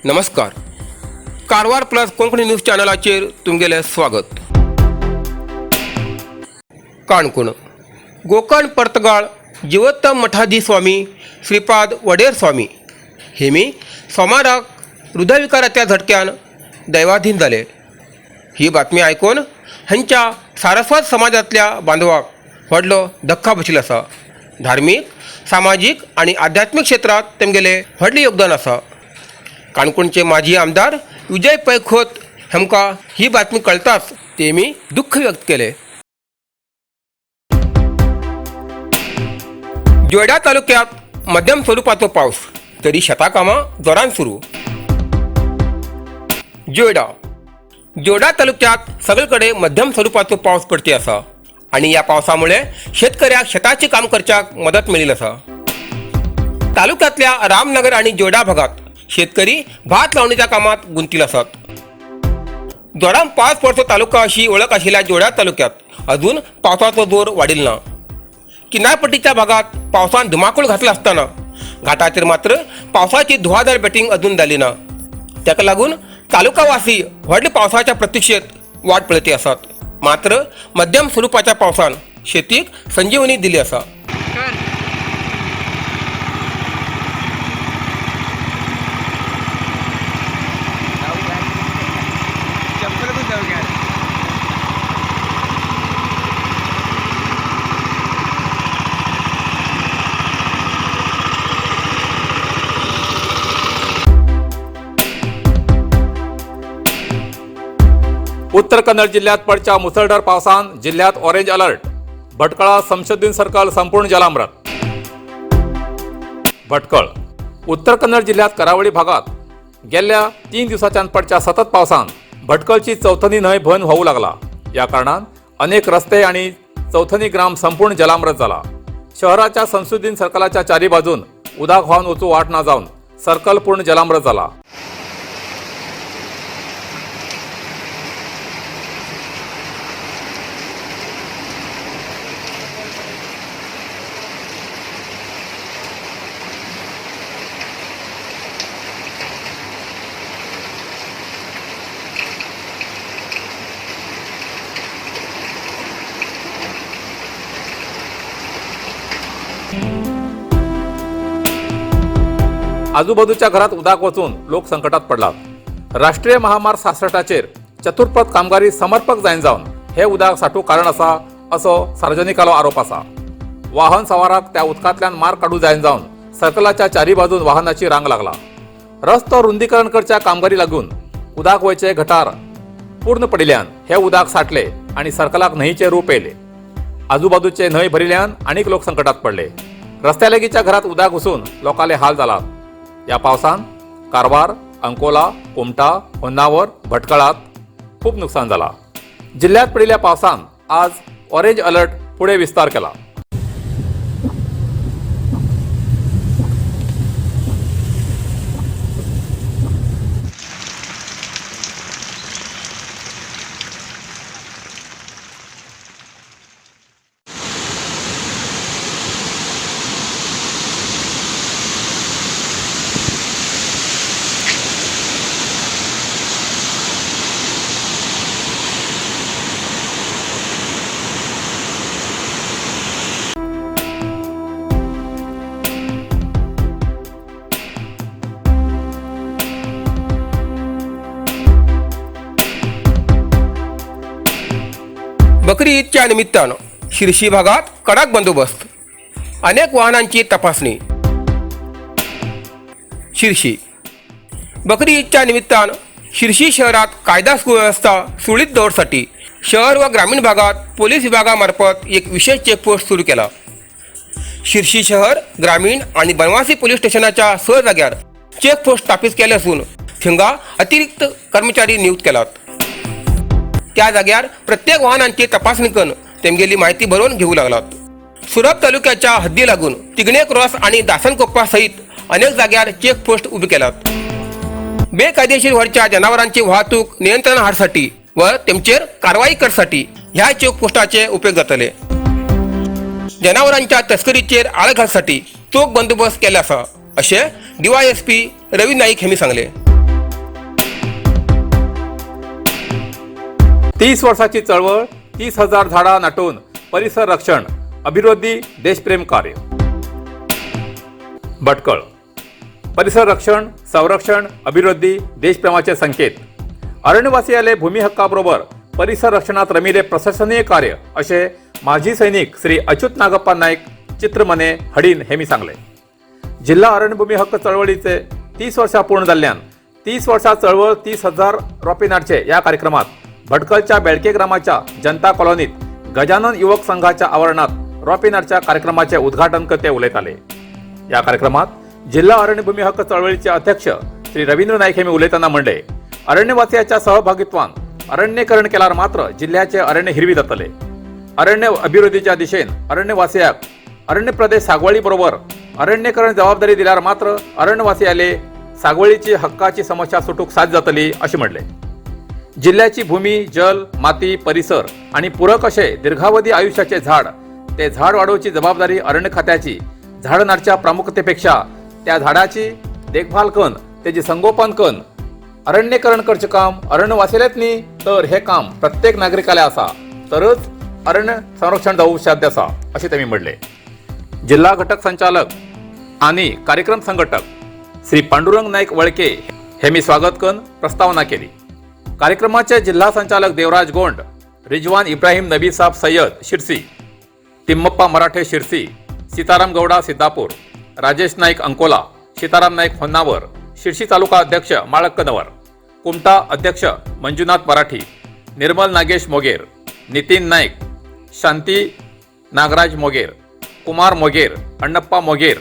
नमस्कार, Karwar plus Konkani news चॅनलाचेर तुमगेलें स्वागत. काणकोण गोकर्ण पर्तगाळ जिवोत्तम मठाधी स्वामी श्रीपाद वडेर स्वामी Hemy सोमाराक हृदयविकाराच्या झटक्यान दैवाधीन जाले. ही बातमी आयकून हांच्या सारस्वत समाजांतल्या बांधवाक व्हडलो धक्का बशिल्लो आसा. धार्मीक, सामाजीक आनी आध्यात्मीक क्षेत्रांत तेमगेलें व्हडलें योगदान आसा. काणकोणचे माजी आमदार विजय पै खोत हांकां ही बातमी कळटाच तेमी दुख्ख व्यक्त केलें. जोयडा तालुक्यात मध्यम स्वरुपाचो पावस तरी शेताकामां जोरान सुरू. जोयडा जोडा तालुक्यात सगळीकडे मध्यम स्वरुपाचो पावस पडती आसा आणि या पावसामुळे शेतकऱ्याक शेताचे काम करच्याक मदत मेळिल्ली आसा. तालुक्यातल्या रामनगर आणि जोडा भागात शेतकरी भात लावणीच्या कामात गुंतील आसात. जोरान पावस पडचो तालुका अशी वळख आशिल्ल्या जोडा तालुक्यात अजून पावसाचो जोर वाडिल ना. किनारपट्टीच्या भागात पावसान धुमाकूळ घातला असताना घाटाचेर मात्र पावसाची धुवाधार बॅटिंग अजून जाली ना. ताका लागून तालुकावासी व्हडल्या पावसाच्या प्रतीक्षेत वाट पळयती आसात. मात्र मध्यम स्वरुपाच्या पावसान शेतीक संजीवनी दिली आसा. उत्तर कन्नड जिल्ह्यात पडच्या मुसळधार पावसान जिल्ह्यात ऑरेंज अलर्ट. भटकळा समशुद्दीन सर्कल संपूर्ण जलामृत. भटकळ उत्तर कन्नड जिल्ह्यात करावळी भागात गेल्या 3 दिवसाच्यान पडच्या सतत पावसान भटकळची चौथनी न्हंय भन व्हावू लागला. या कारणान अनेक रस्ते आणि चौथनी ग्राम संपूर्ण जलामृत झाला. शहराच्या समशुद्दीन सर्कलाच्या चारी बाजून उदाक व्हावन वचू वाट ना जावन सर्कल पूर्ण जलामृत झाला. आजूबाजूच्या घरात उदाक वचून लोक संकटात पडलात. राष्ट्रीय महामार्ग 66चेर चतुर्पथ कामगारी समर्पक जायन जावन हे उदक साठू कारण आसा असो सार्वजनिकालो आरोप आसा. वाहन सवाराक त्या उदकांतल्यान मार्ग काडू जायन जावन सर्कलाच्या चारी बाजून वाहनाची रांग लागला. रस्तो रुंदीकरण करच्या कामगारी लागून उदक वयचे गटार पूर्ण पडिल्ल्यान हे उदक साठले आणि सर्कलाक न्हंयचे रूप येयले. आजूबाजूचे न्हंय भरिल्ल्यान आनीक लोक संकटात पडले. रस्त्या लागींच्या घरात उदक घुसून लोकांले हाल जालात. या पावसान कारवार, अंकोला, कुमटा, होन्नावर, भटकळात खूप नुकसान झाला. जिल्ह्यात पडिल्ल्या पावसान आज ऑरेंज अलर्ट पुढे विस्तार केला. बकरी ईदच्या निमित्तानं शिर्शी भागात कडक बंदोबस्त, अनेक वाहनांची तपासणी. शिर्शी बकरी ईदच्या निमित्तानं शिर्शी शहरात कायदा सुव्यवस्था सुरळीत दवरसाठी शहर व ग्रामीण भागात पोलीस विभागामार्फत एक विशेष चेकपोस्ट सुरू केला. शिर्शी शहर, ग्रामीण आणि बनवासी पोलीस स्टेशनाच्या 6 जाग्यार चेकपोस्ट स्थापित केले असून थिंगा अतिरिक्त कर्मचारी नियुक्त केलात. त्या जाग्यार प्रत्येक वाहनांची तपासणी करून तेमगेली माहिती भरून घेऊ लागलात. सुरप तालुक्याच्या हद्दी लागून तिगणे क्रॉस आणि दासनकोप्पा सहित अनेक जाग्यार चेकपोस्ट उभे केलात. बेकायदेशीर व्हरच्या जनावरांची वाहतूक नियंत्रण हाडसाठी व तेमचेर कारवाई करसाठी ह्या चेकपोस्टाचे उपयोग जातले. जनावरांच्या तस्करीचेर आळ घालसाठी चोख बंदोबस्त केला आसा अशें डीवायएसपी रवी नाईक हेमी सांगले. 30 वर्साची चळवळ 30,000 झाडां नाटून परिसर रक्षण अभिवृद्धी देशप्रेम कार्य. भटकळ परिसर रक्षण संरक्षण अभिवृद्धी देशप्रेमाचे संकेत. अरण्यवासियाले भूमी हक्काबरोबर परिसर रक्षणात रमिले प्रशासनीय कार्य असे माजी सैनिक श्री अच्युत नागप्पा नाईक चित्रमने हडीन हे मी सांगले. जिल्हा अरण्यभूमी हक्क चळवळीचे 30 वर्षा पूर्ण जाल्ल्यान 30 वर्षा चळवळ 30,000 रोपे नाडचे या कार्यक्रमात भटकलच्या बेळके ग्रामाच्या जनता कॉलनीत गजानन युवक संघाच्या आवरणात रोपे नाडच्या कार्यक्रमाचे उद्घाटन करते उलयताले. या कार्यक्रमात जिल्हा अरण्यभूमी हक्क चळवळीचे अध्यक्ष श्री रवींद्र नाईक हे उलयताना म्हणले, अरण्यवासियाच्या सहभागित्वान अरण्यकरण केल्यार मात्र जिल्ह्याचे अरण्य हिरवी जातले. अरण्य अभिवृद्धीच्या दिशेन अरण्यवासियाक अरण्य प्रदेश सागवळी बरोबर अरण्यकरण जबाबदारी दिल्यार मात्र अरण्यवासियाले सागवळीची हक्काची समस्या सुटूक साध्य जातली अशें म्हणले. जिल्ह्याची भूमी, जल, माती, परिसर आणि पूरक असे दीर्घावधी आयुष्याचे झाड ते झाड वाढोवची जबाबदारी अरण्य खात्याची. झाड नाडच्या प्रामुख्यतेपेक्षा त्या झाडाची देखभाल कन त्याची संगोपन कन अरण्यकरण करचे काम अरण्यवासियालेच न्ही तर हे काम प्रत्येक नागरिकाले आसा, तरच अरण्य संरक्षण जावूं साध्य आसा अशें तेमी म्हणले. जिल्हा घटक संचालक आणि कार्यक्रम संघटक श्री पांडुरंग नाईक वळके हे मी स्वागत करून प्रस्तावना केली. कार्यक्रमाचे जिल्हा संचालक देवराज गोंड, रिजवान इब्राहिम नबी साहब सय्यद शिरसी, तिम्मप्पा मराठे शिरसी, सीताराम गौडा सिद्धापूर, राजेश नाईक अंकोला, सीताराम नाईक होन्नावर, शिरसी तालुका अध्यक्ष माळक्कनवर, कुमटा अध्यक्ष मंजुनाथ मराठी, निर्मल नागेश मोगेर, नितीन नाईक, शांती नागराज मोगेर, कुमार मोगेर, अण्णप्पा मोगेर,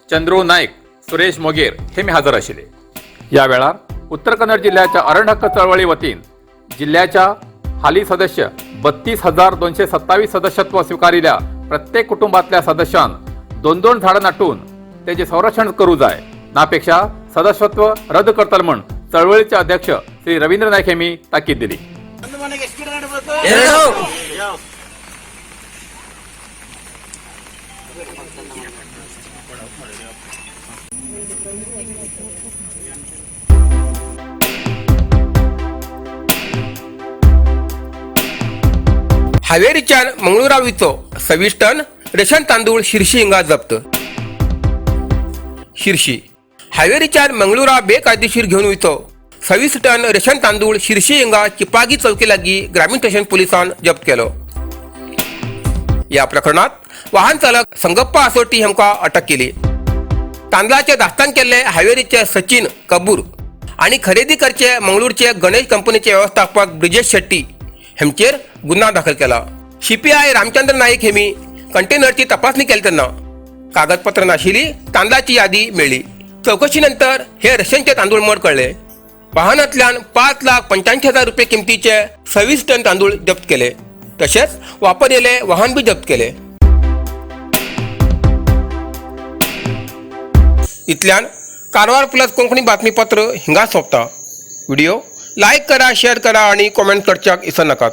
चंद्रू नाईक, सुरेश मोगेर हे मी हजर आशिल्ले. या वेळार उत्तर कन्नड जिल्ह्याच्या अरण्य हक्क चळवळी वतीन जिल्ह्याच्या हाली सदस्य 32,227 सदस्यत्व स्वीकारिल्या प्रत्येक कुटुंबातल्या सदस्यान 2-2 झाडां नाटून तेजे संरक्षण करू जाय, नापेक्षा सदस्यत्व रद्द करतले म्हूण चळवळीचे अध्यक्ष श्री रवींद्र नाईक हेमी ताकीद दिली. ಒಂದು ಮನೆಗೆ ಎಷ್ಟು ಗಿಡ ನೆಡಬೇಕು? ಎರಡು. ಯಾವ? हावेरीच्या मंगळुरा वयचो 26 टन रेशन तांदूळ शिरशी हिंगा जप्त. शिरशी हावेरीच्यान मंगळुरा बेकायदेशीर घेवन वयचो 26 टन रेशन तांदूळ शिरशी हिंगा चिपागी चौकी लागीं ग्रामीण स्टेशन पुलिसान जप्त केलो. या प्रकरणात वाहन चालक संगप्पा आसोटी हांकां अटक केली. तांदळाचे दास्तान केल्ले हावेरीचे सचिन कबूर आनी खरेदी करचे मंगळूरचे गणेश कंपनीचे व्यवस्थापक ब्रिजेश शेट्टी हेमचेर गुन्हा दाखल केला. सीपीआय रामचंद्र नाईक हेमी कंटेनरची तपासणी केली तेन्ना कागदपत्र नाशिल्ली तांदळाची यादी मेळ्ळी. चवकशी नंतर हे रेशनचे तांदूळ मड कळ्ळे. वाहनांतल्यान 5,85,000 रुपये किमतीचे 26 टन तांदूळ जप्त केले. तशेंच वापरलेले वाहन बी जप्त केले. इतल्यान कारवार प्लस कोंकणी बातमीपत्र हिंगा सोंपता. व्हिडिओ लायक करा, शेअर करा आणि कॉमेंट करच्याक इसरनाकात.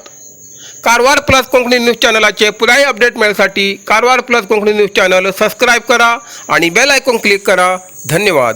कारवार प्लस कोंकणी न्यूज चॅनलाचे पुराय update मेळसाठी Karwar plus Konkani news channel subscribe करा आणि बेल आयकॉन क्लिक करा. धन्यवाद.